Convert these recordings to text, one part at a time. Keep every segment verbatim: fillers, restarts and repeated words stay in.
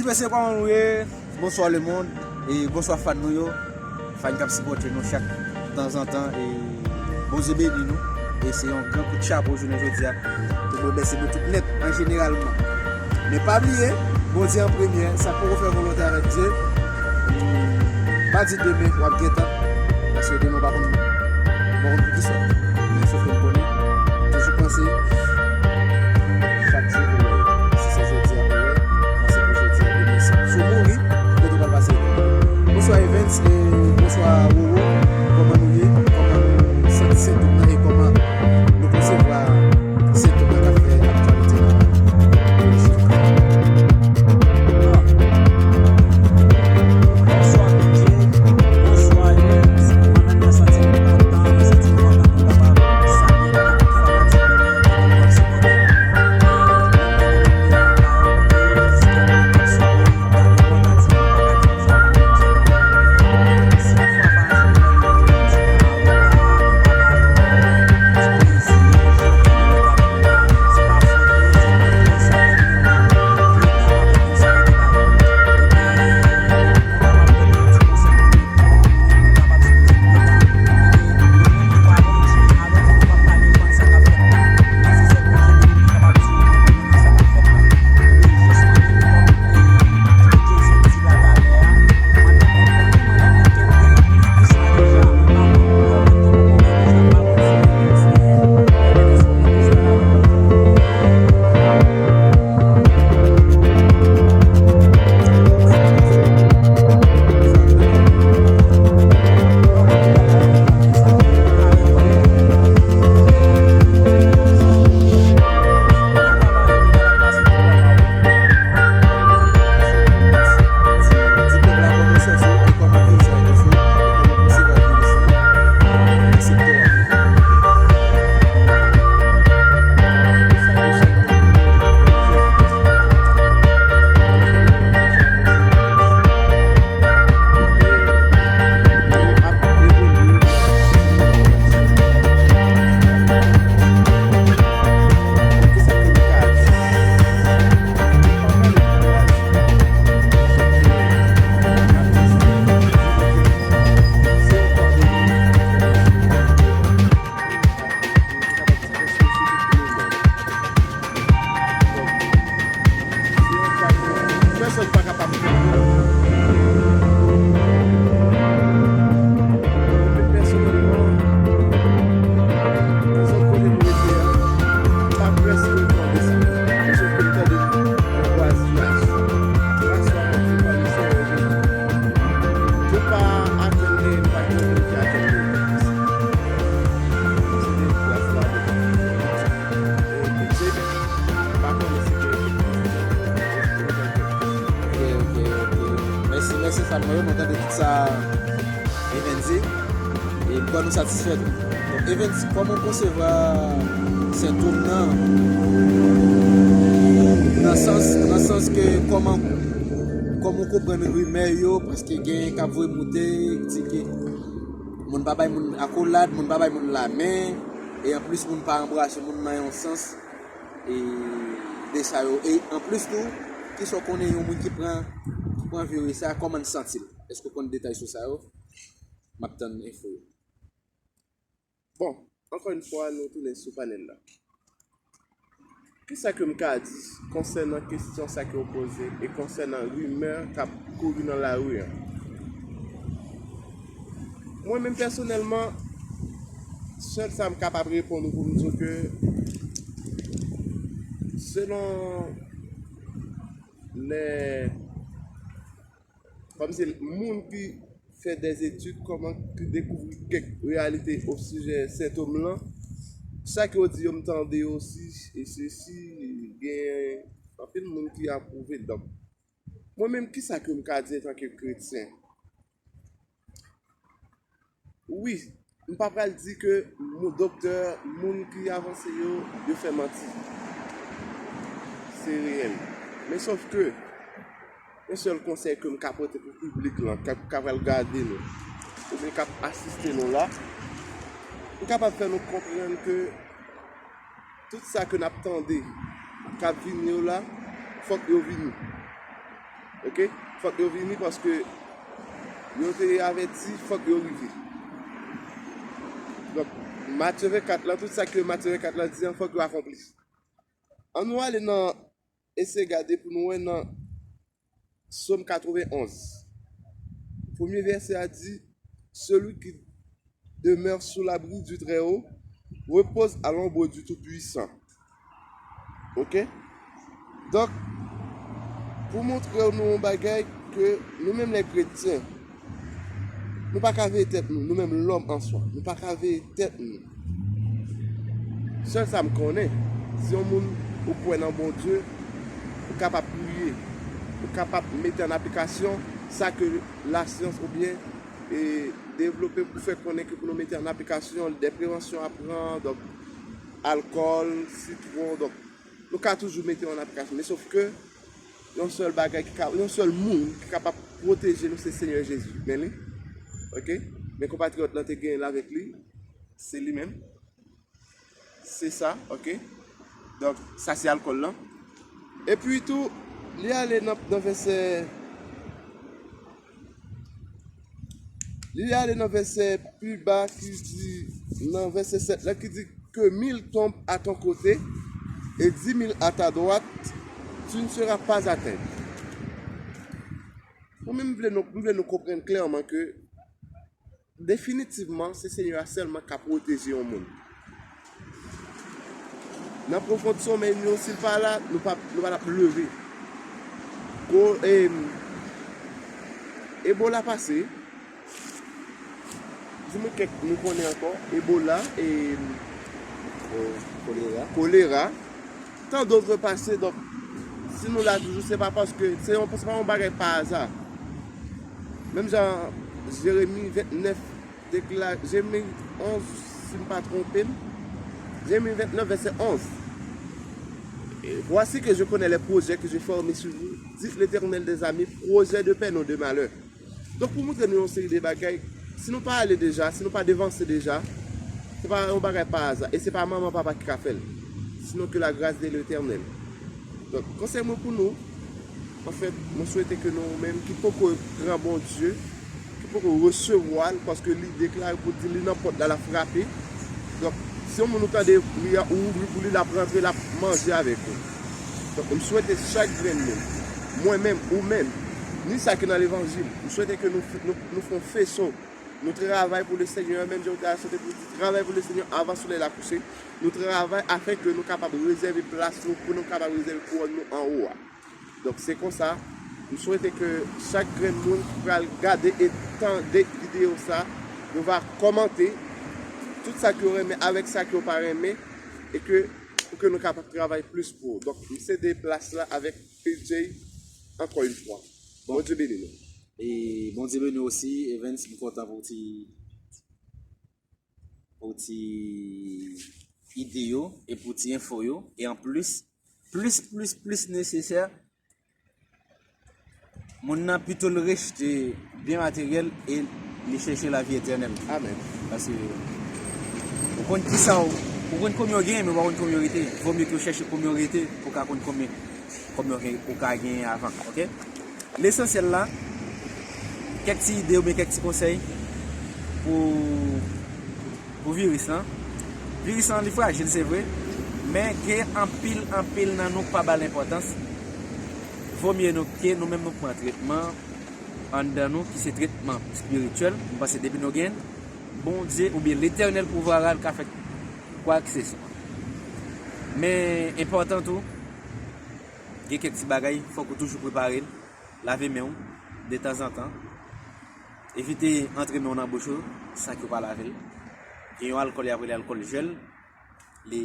Mesye, kòman nou ye? Bonswa lemonn, e bonswa fan nou yo. Fan k ap sipòte nou chak tanzantan, e Bondye beni nou. E se yon gran kout chapo jounen jodi a. Pou mwen remèsye nou tout nèt, an jeneralman. Men pa bliye, Bondye an premye, sa k poko fè volonte avèk Dye. Pa di demen w ap gentan, paske demen w pa konn, w pa konn pou kisa. Men sof ke m konnen, toujou panse, chak jou pou wè. Si se jodi a pou wè, panse pou jodi a, demen si, si w mouri, ki kote w pral pase? Bonswa Evens, e bonswa Roro, kòman nou ye? Kòman nou santi sentòm nan e kòman nou konsevwa sentòm nan k ap fè aktyalite nan peyi Chili? Pèsonn pa kapab. Mwen pèsonèlman, nan zòn kote m rete a, m pa prèske tande sa. Men sòf ke m tande yon vwazinaj. Aswè a m ap di pa nou sè yo jodi. Nou pa atann lè, nou pa gen moun ki atann lè. Se de plas la, e, piti, m pa konnen si gen. Ok, ok, ok. Mèsi, mèsi fan mwen yo, mwen tande tout sa Evens di. E m kwè nou satisfè tou. Donk, Evens, kòman w konsevwa sentòm nan? Nan sans, nan sans ke kòman, kòman w konprann rimè yo, paske gen k ap voye moute, di ke moun pa bay moun akolad, moun pa bay moun lamen, e anplis moun pa anbrase moun nan yon sans, e de sa yo. E anplis tou, kisa w konnen yon moun ki pran, ki pran viris sa, kòman l santi l? Èske w konn detay sou sa yo? M ap tann enfo yo. Bon, ankò yon fwa, nou tounen sou panèl la. Kisa ke m ka di konsènan kesyon sa ke w poze e konsènan rimè k ap kouri nan lari an? Mwen menm pèsonèlman, sèl sa m kapab reponn ou pou m di w ke selon lè, kòmsi moun ki fè dèzetid, kòman ki dekouvri kèk reyalite osijè sentòm lan. Sa ke yo di yo, m tande yo osi, e sesi, gen anpil moun ki apwouve. Donk, mwen menm, kisa ke m ka di antanke kretyen? Wi, m pa pral di ke moun, doktè, moun ki avanse yo, yo fè manti. Se reyèl. Men sòf ke, yon sèl konsèy ke m ka pote pou piblik lan, k ap, k ap pral gade nou, oubyen k ap asiste nou la, m kapab fè nou konprann ke tout sa ke n ap tande k ap vini yo la, fòk yo vini. Ok? Fòk yo vini paske yo te avèti, fòk yo rive. Donk, Matye vennkat lan, tout sa ke Matye vennkat lan di an, fòk yo akonpli. Ann nou ale nan, eseye gade pou nou wè nan Sòm katrevenn onz. Premye vèsè a di, Celui qui demeure sous l'abri du Très-Haut repose à l'ombre du Tout-Puissant. Ok? Donk, pou montre nou yon bagay ke nou menm lè kretyen, nou pa ka veye tèt nou, nou menm lòm an swa, nou pa ka veye tèt nou. Sèl sa m konnen, si yon moun ou kwè nan Bondye, ou kapab priye, ou kapab mete an aplikasyon sa ke lasyans oubyen e devlope pou fè konnen ke pou nou mete an aplikasyon de prevansyon a pran, donk alkòl, sitwon, donk nou ka toujou mete yo an aplikasyon. Men sof ke yon sèl bagay ki ka, yon sèl moun ki kapab pwoteje nou se Senyè Jezi. Men li, ok? Men konpatriyòt lan te genyen l avèk li, se li menm. Se sa, ok? Donk, sa se alkòl lan. Epi tou, li ale nan, nan vèsè, li ale nan vèsè pi ba ki di, nan vèsè sèt la ki di, Que mille tombent à ton côté et dix mille à ta droite, tu ne seras pas atteint. Mwen menm, m vle nou, m vle nou konprann klèman ke definitivman, se Senyè a sèlman k ka pwoteje yon moun. Nan pwofondè somèy nou, si l pa la, nou pa, nou pa t ap leve. Gwo, e, Ebola pase, di mwen kèk nou konnen ankò, Ebola, e, kolera. Kolera. Tant d'autres pase, donk, si nou la toujou, se pa paske, se yon, se pa yon bagay pa aza. Menm jan Jeremi vennèf dekla-, Jeremi onz, si m pa twonpe m, Jeremi vennèf, vèsè onz. Et voici que je connais les projets que j'ai formés sur vous, dit l'Éternel des armées, projets de paix, non de malheur. Donk, pou montre nou yon seri de bagay, si nou pa ale deja, si nou pa devanse deja, se pa yon bagay pa aza, e se pa manman papa ki ka fè l, sinon que la grâce de l'Éternel. Donk, konsèy mwen pou nou, anfèt, mwen swete ke nou menm ki poko pran Bondye, ki poko resevwa l, paske li deklare pou di li nan pòt la, l ap frape. Donk, si yon moun ou tande li a, ou ouvri pou li, l ap rantre, l ap manje avèk ou. Donk, m swete chak grenn moun, mwen menm, ou menm, ni sa ki nan levanjil, m swete ke nou, nou, nou fè yon feso. Nou travay pou le Senyè, menm jan w te asante pou di, travay pou le Senyè avan solèy la kouche. Nou travay afenke nou kapab rezève plas nou, pou nou kapab rezève kouwòn nou anwo a. Donk, se konsa, m swete ke chak grenn moun ki pral gade e tande videyo sa, yo va kòmante tout sa ke yo renmen avèk sa ke yo pa renmen, e ke, pou ke nou kapab travay plis pou. Donk, m sede plas la avèk P J ankò yon fwa. Bon. Bondye beni nou. E Bondye beni w osi, Evens, m kontan pou ti, pou ti ide yo e pou ti enfo yo. E anplis, plis, plis, plis nesesè, moun nan pito l rejte byen materyèl e li chèche lavi etènèl. Amèn. Paske ou konn kisa w, ou konn konbyen w genyen, men w pa konn konbyen w rete. Vomye ke w chèche konbyen w rete pou w ka konn konbyen, konbyen w gen, ou ka genyen avan, ok? Lesansyèl la, kèk ti ide oubyen kèk ti konsèy pou, pou viris lan. Viris lan, li frajil, se vre, men gen anpil, anpil nan nou k pa ba l enpòtans. Vomye nou ke nou menm nou pran tretman anndan nou, ki se tretman espirityèl. M panse depi nou genyen l, Bondye oubyen Letènèl pouvwa a l ka fè kwakseswa. Men enpòtan tou, gen kèk ti bagay, fòk ou toujou prepare l. Lave men w detanzantan. Evite antre men w nan bouch ou san ke w pa lave l. Gen yon alkòl y ap rele alkòl jèl. Li,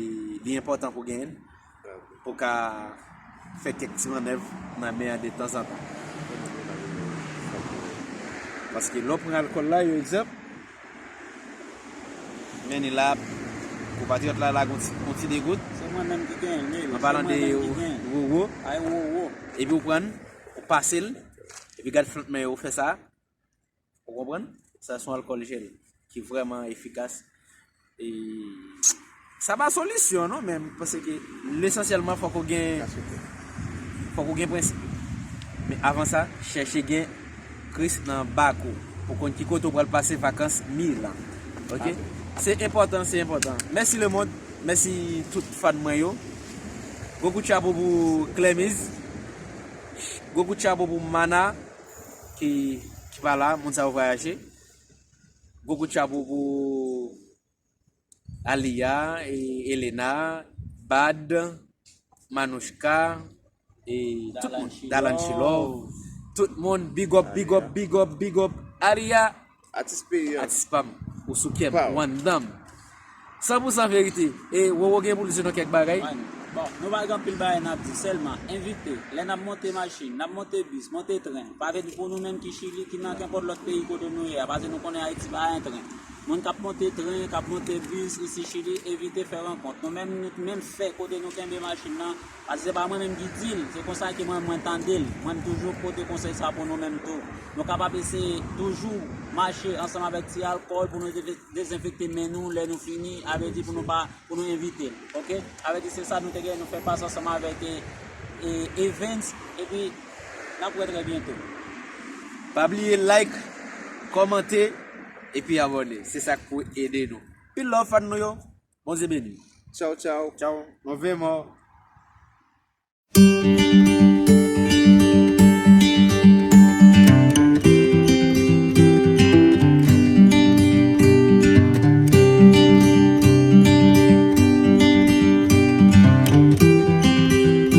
li enpòtan pou w genyen l, pou w ka fè kèk ti mannèv nan men an detanzantan. Paske lè w pran alkòl la, yon egzanp, men ni la, konpatriyòt la lage yon ti, yon ti degout. Se mwen menm ki genyen l, Neil. An palan de wowo. Ay, wowo. Epi w pran l, ou pase l, epi gad flank men yo, ou fè sa. Ou konprann? Sa se yon alkòl jèl ki vrèman efikas. E sa pa solisyon, non, men m panse ke lesansyèlman, fòk ou gen, fòk ou gen prensip. Men avan sa, chèche gen Kris nan bak ou. Pou konn ki kote w pral pase vakans Milan. Ok? Se enpòtan, se enpòtan. Mèsi lemonn, mèsi tout fan mwen yo. Gwo kout chapo pou Klemiz. Gwo kout chapo pou Mana ki, ki pa la, moun sa yo vwayaje. Gwo kout chapo pou Aliya, e, Elena, Bad, Manouchka, e tout moun. Dalan Chilov. Tout moun, big up, big up, big up, big up. Aliya, atis peyi a. Atis pa m. Ou sou kè m, ou anndan m. San pou san verite. E Roro gen pou l di nou kèk bagay. Bon, nou pa gen anpil bagay n ap di, sèlman envite. Lè n ap monte machin, n ap monte bis, monte tren, pa vle di pou nou menm ki Chili, ki nan kenpòt lòt peyi kote nou ye a, paske nou konnen Ayiti pa yon tren. Moun k ap monte tren, k ap monte bis isi Chili, evite fè rankont. Nou menm, nou menm fè kote nou kenbe machin nan, paske se pa mwen menm ki di l, se konsa ke mwen, mwen tande l. Mwen, m toujou pote konsèy sa pou nou menm tou. Nou kapab eseye toujou mache ansanm avèk ti alkòl pou nou dezenfekte men nou lè nou fini, avèdi pou nou pa, pou nou evite l. Ok? Avèdi se sa nou te gen, nou fè pase ansanm avèk e, e, Evans, epi n ap wè trè byento. Pa bliye like, kòmante, epi abòne. Se sa k pou ede nou. Pil love fan nou yo. Bondye beni. Tchaw, tchaw. Tchaw. Move mò.